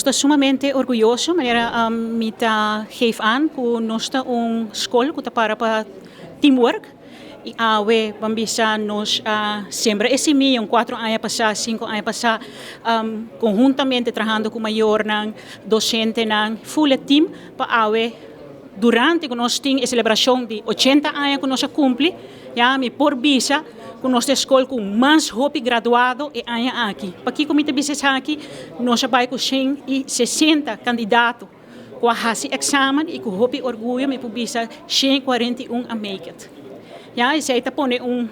Ta sumamente orguyoso, manera mi ta geef aan ku nos ta un skol ku ta para pa teamwork i awe ban bisa nos a sembra e simia un 4 aña pasá, 5 aña pasá, konhuntamente trahando ku mayornan, dosentenan, full team, pa awe durante ku nos tin e selebrashon di 80 aña ku nos a kumpli, ya mi por bisa ku nos skol ku mas hopi graduado e aña aki. Pakiko mi ta bisa aki? Nos a bai ku 160 kandidato ku a hasi eksamen i ku hopi orguyo mi por bisa 141 a make it. Ya, esei ta pone un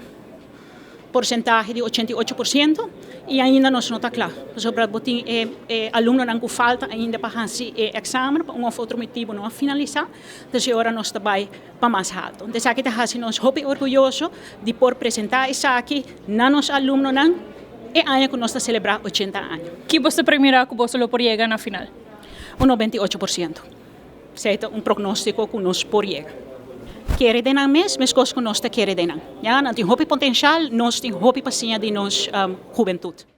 porsentahe di 88% i ainda nos no ta kla. Sobra bo tin e alumnonan ku falta ainda pa hasi e eksamen, pa un òf otro motibu no a finalisá, anto ora nos ta bai pa mas altu. Anto esaki ta hasi nos hopi orguyoso di por presentá esaki na nos alumnonan e aña ku nos ta selebrá 80 aña. Ki bo ta premirá ku boso por yega na final? Un 98%. Esei ta un pronóstiko ku nos por yega. Kere den nan mes, meskos ku nos ta kere den nan. Ja, nan tin hopi potensial, nos tin hopi pa siña di nos hubentut.